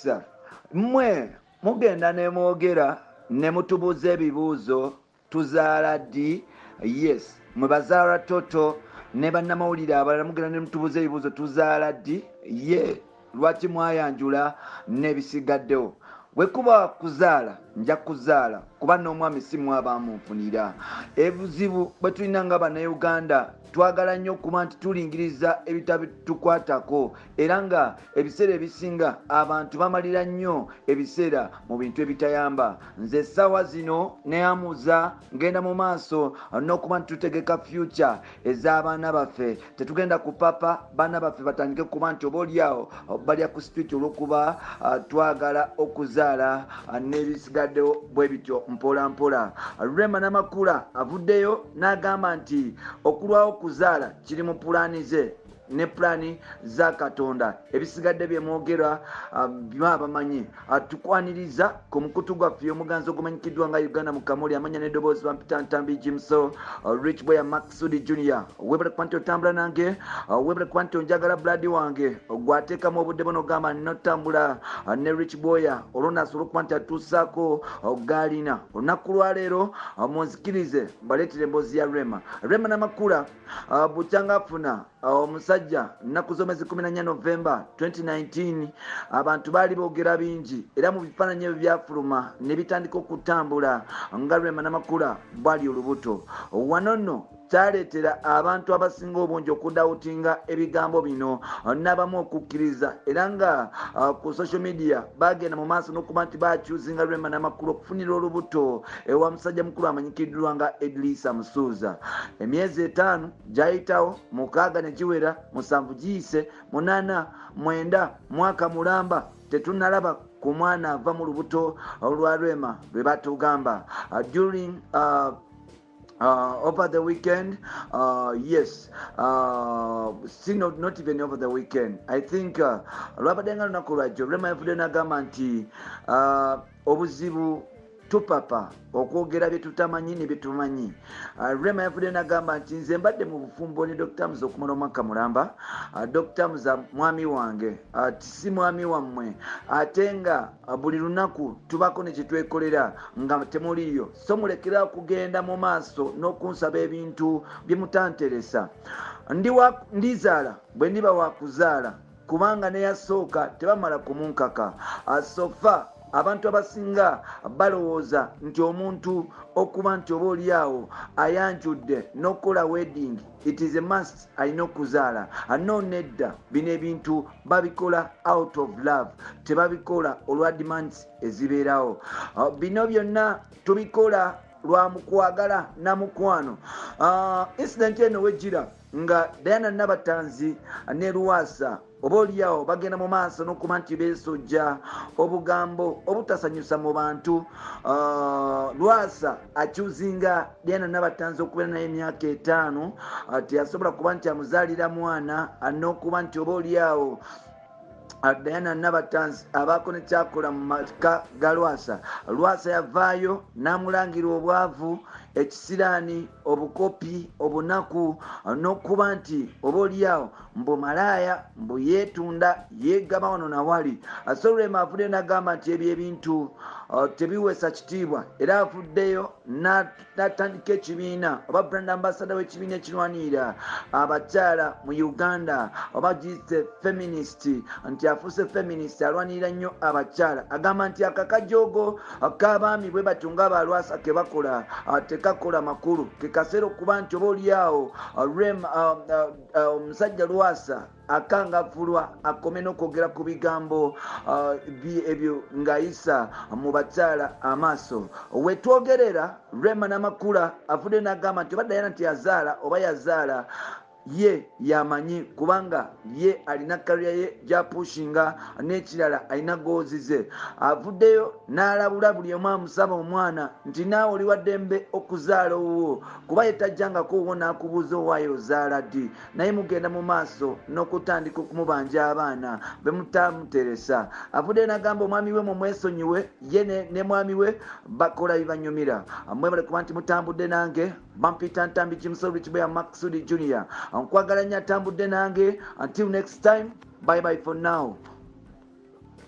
Yes, mmwe mugenda ne mwogera ne mutubuuza ebibuuzo, tuzaala ddi? Yes, mwe bazaala toto ne bannamawulire abalala mugenda ne mutubuuza ebibuuzo, tuzaala ddi? Ye lwaki mwayanjula n'ebisigaddewo? Bwe kuba kuzaala, nja kuzaala, kuba n'omwami si mwabamunfunira. Ebuzibu bwe tulina nga Bannayuganda, twagala nnyo okuba nti tulingiriza ebitatukwatako, era nga ebiseera ebisinga abantu bamalira nnyo ebiseera mu bintu ebitayamba. Nze essaawa zino neamuza ngenda mu maaso n'okuba nti tutegeka future ez'abaana baffe. Tetugenda kupapa baana baffe batandike kuba nti oba oliawo balya ku street olw'okuba twagala okuzaala n'ebisigaddewo bwe bityo mpola mpola. Rema Namakula avuddeyo n'agamba nti okulwawo okuzaala kiri mu pulaani ze ne pulaani za Katonda. Ebisigadde bye mwogera byaba bamanyi. Tukwaniriza ku mukutu gwaffe omuganzi ogumanyikiddwa nga Uganda mu Kamuli, amanya n'eddoboozi bampita Ntambi Jimso, Rich Boy Maxudi Junior. Webale kuba nti otambula nange, webale kuba nti onjagala blood wange gwateekamu obudde buno ogamba notambula ne Rich Boy, olwo nasobola okuba nti atuusaako gaalina. Olunaku lwaleero munzikirize mbaleetere emboozi ya Rema. Rema Namakula bukyanga afuna omusajja nnaku z'omwezi 14 Novemba 2019, abantu baali boogera bingi, era mu bifaananyi ebyo byafuluma ne bitandika okutambula nga Rema Namakula bwali olubuto. Wano nno kyaleetera abantu abasinga obungi okudawutinga ebigambo bino n'abamu okukkiriza, era nga ku social media bagenda mu maaso n'okuba nti bakyuzinga Rema Namakula okufunira olubuto ewa musajja mukulu amanyikiddwa nga Edrisa Musuuza. Emyezi 5 gyayitawo, 6 ne giwera, 7 giyise, 8, 9, mwaka mulamba tetunnalaba ku mwana ava mu lubuto olwa Rema lwe batugamba. During over the weekend, yes, still not even over the weekend, I think lwabadde nga lunaku lwajjo, Rema yavudde n'agamba nti obuzibu tupapa okwogera bye tutamanyi ne bye tumanyi. Rema yavudde n'agamba nti nze mbadde mu bufumbo ne Dr. Muza okumala omwaka mulamba. Dr. Muza mwami wange, si mwami wammwe, ate nga buli lunaku tubaako ne kye twekolera nga temuliiyo, so mulekera okugenda mu maaso n'okunsaba ebintu bye mutanteresa. Ndizaala bwe ndiba wa kuzaala, kubanga neyasooka tebamala kumunkaka. So far abantu abasinga balowooza nti omuntu okuba nti oba oli awo ayanjudde n'okukola wedding, it is a must alina okuzaala. No, nedda, bino ebintu babikola out of love, tebabikola olwa demands ezibeerawo. Bino byonna tubikola lwa mukwagala na mukwano. Incident eno wejjira nga Diana Nabatanzi ne Lwasa oba oliawo bagenda mu maaso n'okuba nti beesojja obugambo obutasanyusa mu bantu. Lwasa akyuzinga Diana Nabatanzi okubeera naye emyaka 5, teyasobola kuba nti amuzaalira mwana, n'okuba nti oba oliawo Diana Nabatanzi abaako ne kyakola mu maka ga Lwasa. Lwasa yavaayo n'amulangira obwavu, ekisiraani, obukopi, obunaku, n'okuba nti oba oliawo mbu malaaya, mbu yeetunda, yeegaba wano na wali. So Rema avuddeyo n'agamba nti ebyo ebintu tebiweesa kitiibwa, era avuddeyo n'atandika ekibiina oba brand ambassador w'ekibiina ekirwanirira abakyala mu Uganda, oba giyite feminist, nti afuuse feminist, alwanirira nnyo abakyala. Agamba nti akakajoogo k'abaami bwe batyo nga Balwasa ke bakola tekakola makulu, ke kaseera okuba nti oba oliawo omusajja Lwasa akangavvulwa akome n'okwogera ku bigambo ebyo ng'ayisa mu bakyala amaaso. We twogerera, Rema Namakula avudde n'agamba nti oba Diana nti yazaala oba yazaala ye yamanyi, kubanga ye alina career ye gy'apushinga, n'ekirala alina goals ze. Avuddeyo n'alabula buli omu amusaba omwana nti naawe oli wa ddembe okuzaala owuwo, kuba ye tajjangako owuwo n'akubuuza owaayo ozaala ddi, naye mugenda mu maaso n'okutandika okumubanja abaana be mutamuteresa. Avuddeyo n'agamba omwami we mumwesonyiwe, ye ne mwami we bakola bibanyumira. Mwebale kuba nti mutambudde nange. Bampita Ntambi Jimso Rich Boy Maxudi Junior. Nkwagala nnyo atambudde nange. Until next time, bye bye for now.